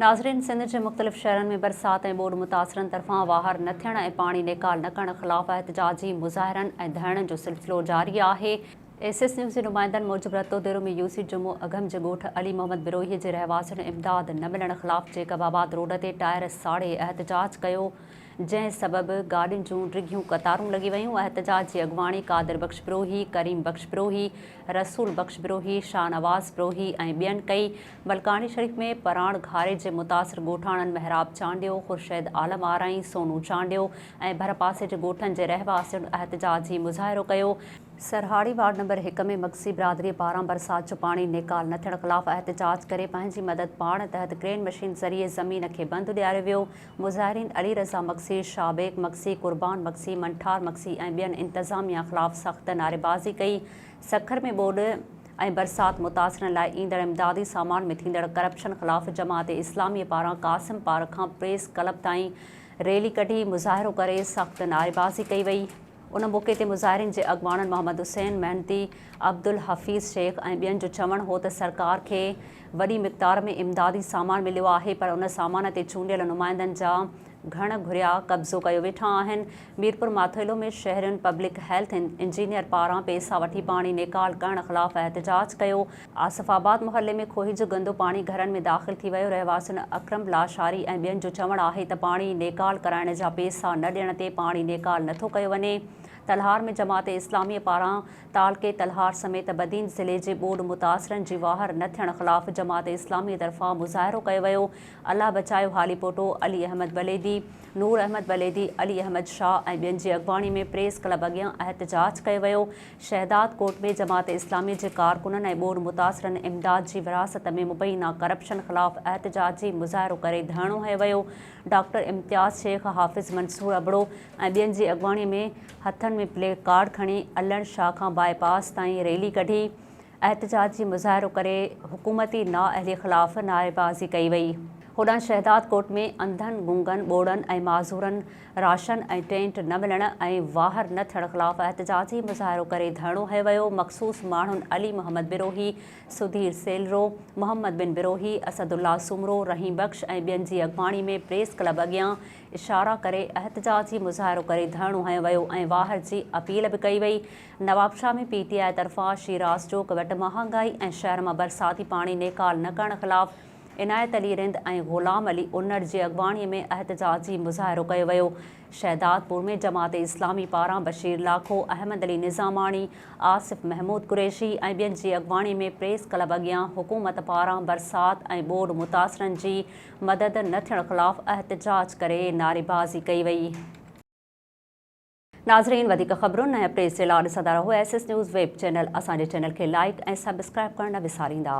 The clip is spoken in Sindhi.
ناظرين سنڌ جي مختلف شهرن ۾ برسات ۽ ٻوڏ متاثرن طرفان واهر نه ٿيڻ ۽ پاڻي نيڪال نه ڪرڻ خلاف احتجاجي مظاهرن ۽ ڌرڻن جو سلسلو جاري آهي. ايس ايس نيوز جي نمائندن موجب رتوديرو ۾ يوسي جمعو اگهم جي ڳوٺ علي محمد بروهي جي رهواسين امداد نه ملڻ خلاف جيڪب آباد روڊ تي ٽائر ساڙي احتجاج ڪيو جنهن سبب گاڏين جون ڊگهيون قطارون لڳي ويون، احتجاج جي اڳواڻي قادر بخش بروهي، ڪريم بخش بروهي، رسول بخش بروهي، شاهنواز بروهي ۽ ٻين ڪئي. ملڪاڻي شريف ۾ پراڻ گهاري جي متاثر ڳوٺاڻن محراب چانڊيو، خورشيد عالم آرائين، سونو چانڊيو ۽ ڀرپاسي جي ڳوٺن جي رهواسين احتجاجي مظاهرو ڪيو. سرهاڙي وارڊ نمبر هڪ ۾ مگسي برادري پاران برسات جو پاڻي نيڪال نه ٿيڻ خلاف احتجاج ڪري پنهنجي مدد پاڻ تحت ڪرين مشين ذريعي زمين کي بند ڏياريو ويو، مظاهرين علي رضا مگسي، شاهه بيگ مگسي، قربان مگسي، منٺار مگسي ۽ ٻين انتظاميا خلاف سخت نعريبازي ڪئي، سکر ۾ ٻوڏ ۽ برسات متاثرن لاء ايندڙ امدادي سامان ۾ ٿيندڙ ڪرپشن خلاف جماعت اسلامي پاران قاسم پارڪ کان پريس ڪلب تائين ريلي ڪڍي مظاهرو ڪري سخت نعريبازي ڪئي وئي. ان موقعي تي مظاهرين جي اڳواڻن محمد حسين محنتي، عبدالحفيظ شيخ ۽ ٻين جو چوڻ هو ته سرڪار کي وڏي مقدار ۾ امدادي سامان مليو آهي پر ان سامان تي چونڊيل نمائندن جا گهڻ گهريا قبضو ڪيو ويٺا آهن. ميرپور ماٿيلو ۾ شهرين پبلڪ هيلٿ انجنيئر پاران پئسا وٺي پاڻي نيڪال ڪرڻ خلاف احتجاج ڪيو. آصف آباد محلي ۾ کوهي جو گندو پاڻي گهرن ۾ داخل ٿي ويو، رهواسين اڪرم لاشاري ۽ ٻين جو چوڻ آهي ته پاڻي نيڪال ڪرائڻ جا پئسا نه ڏيڻ تي پاڻي نيڪال نٿو ڪيو وڃي. تلهار ۾ جماعت اسلامي پاران تعلقي تلهار سميت بدين ضلعي جي ٻوڏ متاثرن جي واهر نه ٿيڻ خلاف جماعت اسلامي طرفان مظاهرو ڪيو ويو، الله بچايو هاليپوٽو، علي احمد بليدي، نور احمد بليدي، علي احمد شاهه ۽ ٻين جي اڳواڻي ۾ پريس ڪلب اڳيان احتجاج ڪيو ويو، شهداد ڪوٽ ۾ جماعت اسلامي جي ڪارڪنن ۽ ٻوڏ متاثرن امداد جي ورهاست ۾ مبينا ڪرپشن خلاف احتجاجي مظاهرو ڪري ڌرڻو هنيو ويو، ڊاڪٽر امتياز شيخ، حافظ منصور ابڙو ۽ ٻين جي اڳواڻي ۾ هٿن ۾ پلي ڪارڊ کڻي علڻ شاهه کان باء پاس تائين ريلي ڪڍي احتجاجي مظاهرو ڪري حڪومتي نااهلي خلاف نعريبازي ڪئي وئي. هوڏانهن شهدادڪوٽ ۾ انڌن، گونگن، ٻوڙن ۽ معذورن راشن ۽ ٽينٽ نه ملڻ ۽ واهر نه ٿيڻ خلاف احتجاجي مظاهرو ڪري ڌرڻو هنيو ويو، مخصوص ماڻهن علي محمد بروهي، سڌير سيلرو، محمد بن بروهي، اسد الله سومرو، رحيم بخش ۽ ٻين جي اڳواڻي ۾ پريس ڪلب اڳيان اشارا ڪري احتجاجي مظاهرو ڪري ڌرڻو هنيو ويو ۽ واهر جي اپيل به ڪئي وئي. نوابشاهه ۾ پي ٽي آء طرفان شيراز چوڪ وٽ مهانگائي ۽ شهر مان برساتي پاڻي نيڪال نه ڪرڻ خلاف عنايت علي رند ۽ غلام علي انڙ جي اڳواڻي ۾ احتجاجي مظاهرو ڪيو ويو. شهدادپور ۾ جماعت اسلامي پاران بشير لاکو، احمد علي نظاماڻي، آصف محمود قريشي ۽ ٻين جي اڳواڻي ۾ پريس ڪلب اڳيان حڪومت پاران برسات ۽ ٻوڏ متاثرن جي مدد نه ٿيڻ خلاف احتجاج ڪري نعريبازي ڪئي وئي. ناظرين وڌيڪ خبرن ۽ اپڊيٽس جي لاء ڏسندا رهو S S news web channel اسان جي چينل کي لائيڪ ۽ سبسڪرائيب ڪرڻ نه وساريندا.